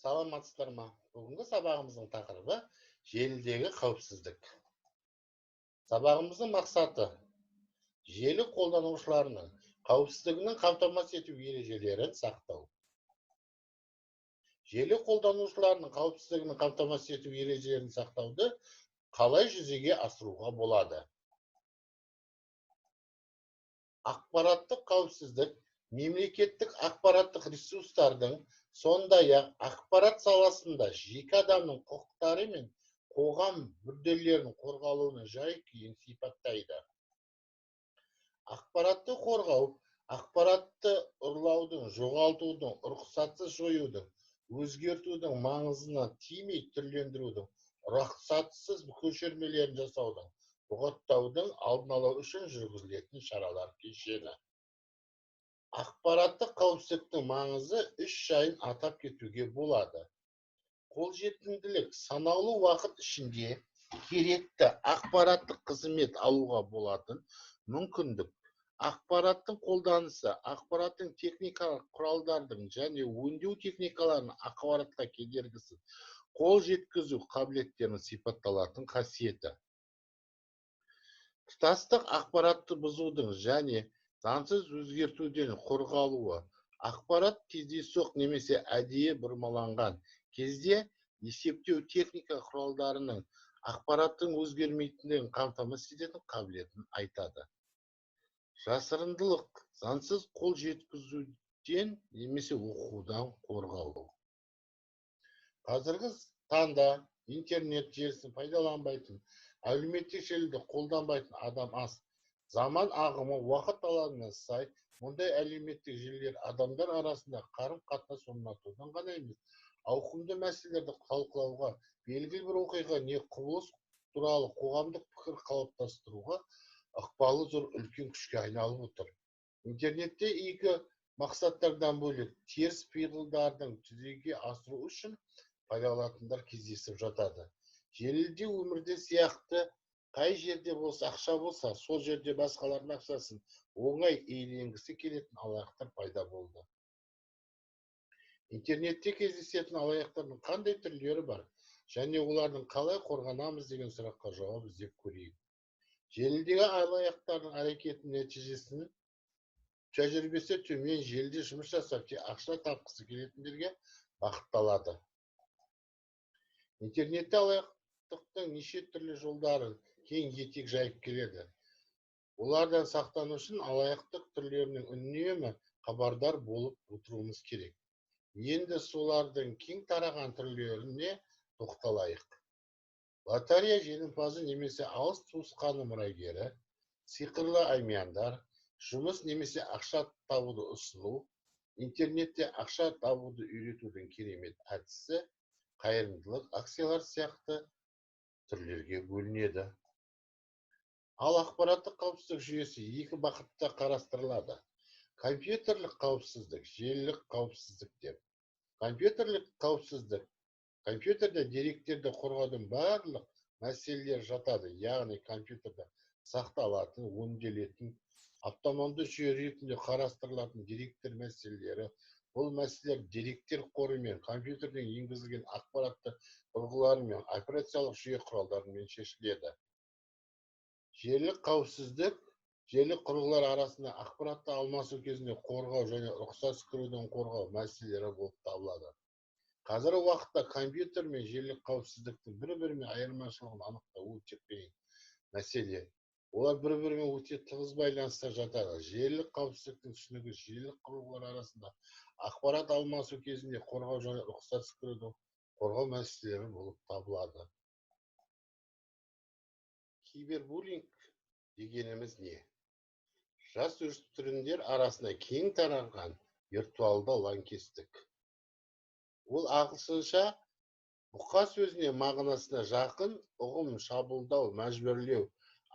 Саламатсыздар ма? Бүгінгі сабағымыздың тақырыбы – желідегі қауіпсіздік. Сабағымыздың мақсаты – желі қолданушыларының қауіпсіздігінің қамтамасыз ету ережелерін сақтау. Желі қолданушыларының қауіпсіздігінің қамтамасыз ету ережелерін сақтауды қалай жүзеге асыруға болады? Ақпараттық қауіпсіздік – мемлекеттік ақпараттық ресурстардың, сондай-ақ ақпарат саласында жеке адамның құқықтары мен қоғам мүдделерінің қорғалуының жай-күйін сипаттайды. Ақпаратты қорғау – ақпаратты ұрлаудың, жоғалтудың, рұқсатсыз жоюдың, өзгертудің, маңызына тимей түрлендірудің, рұқсатсыз көшірмелерін жасаудың, бұғаттаудың алдын алу үшін жүргізілетін шаралар кешені. Ақпараттық қауіпсіздіктің маңызы үш жайын атап кетуге болады. Қолжетімділік – санаулы уақыт ішінде керекті ақпараттық қызмет алуға болатын мүмкіндік. Ақпараттың қолданысы – ақпараттың техникалық құралдардың және өңдеу техникаларының ақпаратқа кедергісіз қол жеткізу қабілеттерінің сипатталатын қасиеті. Тұтастық – ақпаратты бұзудың және заңсыз өзгертуден қорғалуы. Ақпарат кездейсоқ немесе әдейі бұрмаланған кезде есептеу техника құралдарының ақпараттың өзгермейтіндігін қамтамасыз ететін қабілетін айтады. Жасырындылық – заңсыз қол жеткізуден немесе оқудан қорғау. Қазіргі таңда интернет желісін пайдаланбайтын, әлеуметтік желіді қолданбайтын адам аз. Заман ағымы, уақыт талабына сай мұндай әлеуметтік желілер адамдар арасында қарым-қатынас орнатудың ғана емес, ауқымды мәселелерді талқылауға, белгілі бір оқиға не құбылыс туралы қоғамдық пікір қалыптастыруға ықпалы зор үлкен күшке айналып отыр. Интернетте игі мақсаттардан бөлек, теріс пиғылдардың жүзеге асыру үшін пайдаланатындар кездесіп жатады. Желіде өмірде сияқты, қай жерде болса, ақша болса, сол жерде басқалардың ақшасын оңай иеленгісі келетін алаяқтар пайда болды. Интернетте кездесетін алаяқтардың қандай түрлері бар және олардың қалай қорғанамыз деген сұраққа жауап іздеп көрейік. Желідегі алаяқтардың әрекетінің нәтижесін тәжірибесі төмен, желіде жұмыс жасап, тек ақша тапқысы келетіндерге бағытталады. Интернетте алаяқтықтың неше түрлі жолдарын кең етек жайып келеді. Олардан сақтану үшін алаяқтық түрлерінің үнемі хабардар болып отыруымыз керек. Енді солардың кең тараған түрлеріне тоқталайық. Лотерея жеңімпазы немесе алыс туысқаны мұрагері, сиқырлы әмияндар, жұмыс немесе ақша табуды ұсыну, интернетте ақша табуды үйретудің керемет әдісі, қайырымдылық акциялар сияқты түрлерге бөлінеді. Ал ақпараттық қауіпсіздік жүйесі екі бағытта қарастырылады: компьютерлік қауіпсіздік, желілік қауіпсіздік деп. Компьютерлік қауіпсіздік – компьютерде деректерді қорғаудың барлық мәселелері жатады, яғни компьютерде сақталатын, өңделетін, автономды жүйе ретінде қарастырылатын деректер мәселелері. Бұл мәселелер деректер қорымен, компьютерден енгізілген ақпаратты құрылғыларымен, операциялық жүйе құралдарымен шешіледі. Желілік қауіпсіздік – желілік құрылғылар арасында ақпаратты алмасу кезінде қорғау және рұқсатсыз кіруден қорғау мәселелері болып табылады. Қазіргі уақытта компьютер мен желілік қауіпсіздіктің бір-бірімен айырмашылығын анықтау өте қиын мәселе. Олар бір-бірімен өте тығыз байланыста жатады. Желілік қауіпсіздіктің түсінігі желілік құрылғылар арасында ақпарат алмасу кезінде қорғау және рұқсатсыз кіруден қорғау мәселелері болып табылады. Кибербуллинг дегеніміз не? Жасөспірімдер арасында кең таралған виртуалды лаңкестік. Ол ағылшынша бұқа сөзіне мағынасына жақын ұғым: шабуылдау, мәжбүрлеу,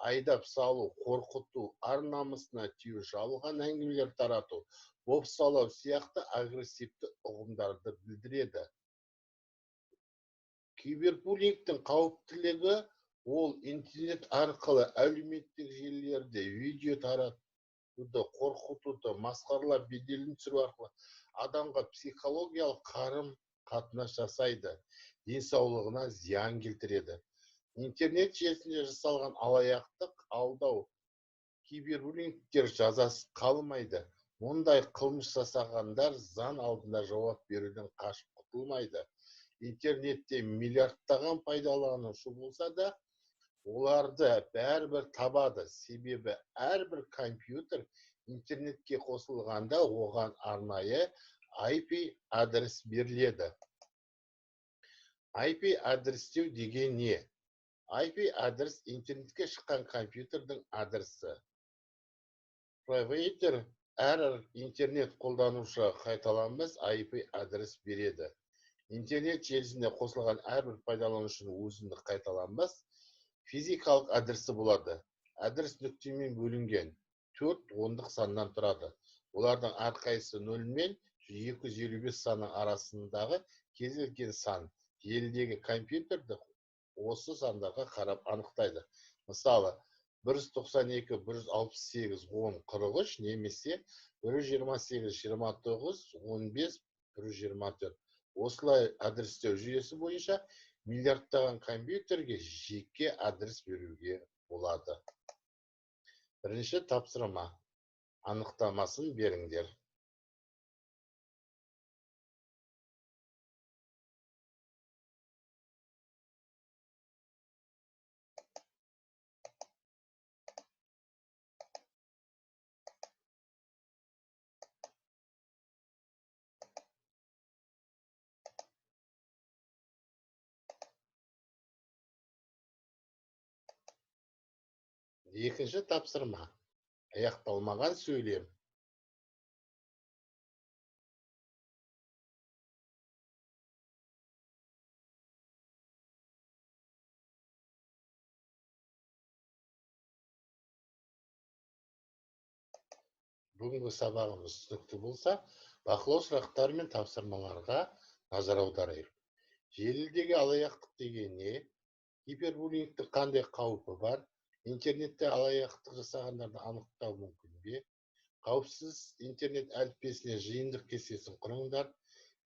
айдап салу, қорқыту, ар намысына тию, жалған әңгімелер тарату, бопсалау сияқты агрессивті ұғымдарды білдіреді. Кибербуллингтің қауіптілігі: ол интернет арқылы әлеуметтік желілерде видео таратуды, қорқытуды, масқаралап, беделін түсіру арқылы адамға психологиялық қарым қатынас жасайды, денсаулығына зиян келтіреді. Интернет желісінде жасалған алаяқтық, алдау, кибербуллингтер жазасыз қалмайды. Мұндай қылмыс жасағандар заң алдында жауап беруден қашып құтылмайды. Интернетте миллиардтаған пайдаланушы болса да, оларды бәрібір табады. Себебі әрбір компьютер интернетке қосылғанда оған арнайы IP адрес беріледі. IP адрестеу деген не? IP адрес интернетке шыққан компьютердің адресі. Провайдер әр интернет қолданушыға қайталанбас IP адрес береді. Интернет желісіне қосылған әрбір пайдаланушының өзіндік қайталанбас физикалық адресі болады. Адрес нүктемен бөлінген 4 ондық саннан тұрады. Олардың әрқайсысы 0 мен 255 санның арасындағы кез келген сан. Желідегі компьютерді осы сандарға қарап анықтайды. Мысалы, 192, 168, 10, 43 немесе 128, 29, 15, 124. Осылай адрестеу жүйесі бойынша миллиардтаған компьютерге жеке адрес беруге болады. Бірінші тапсырма. Анықтамасын беріңдер. Екінші тапсырма. Аяқталмаған сөйлем. Бүгінгі сабағымыз түсінікті болса, бақылау сұрақтары мен тапсырмаларға назар аударайық. Желідегі алаяқтық деген не? Кибербуллингтің қандай қаупі бар? Интернетте алаяқтық жасағандарды анықтау мүмкін бе? Қауіпсіз интернет әліппесіне жиынтық кестесін құрыңдар.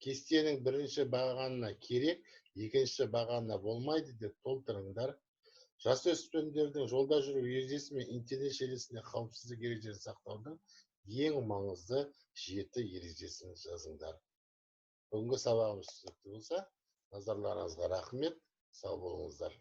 Кестенің бірінші бағанына керек, екінші бағанына болмайды деп толтырыңдар. Жасөспірімдердің жолда жүру ережесі мен интернет желісінде қауіпсіздік ережелерін сақтаудың ең маңызды 7 ережесін жазыңдар. Бүгінгі сабағымыз түсінікті болса, назарларыңызға рахмет. Сау болыңыздар.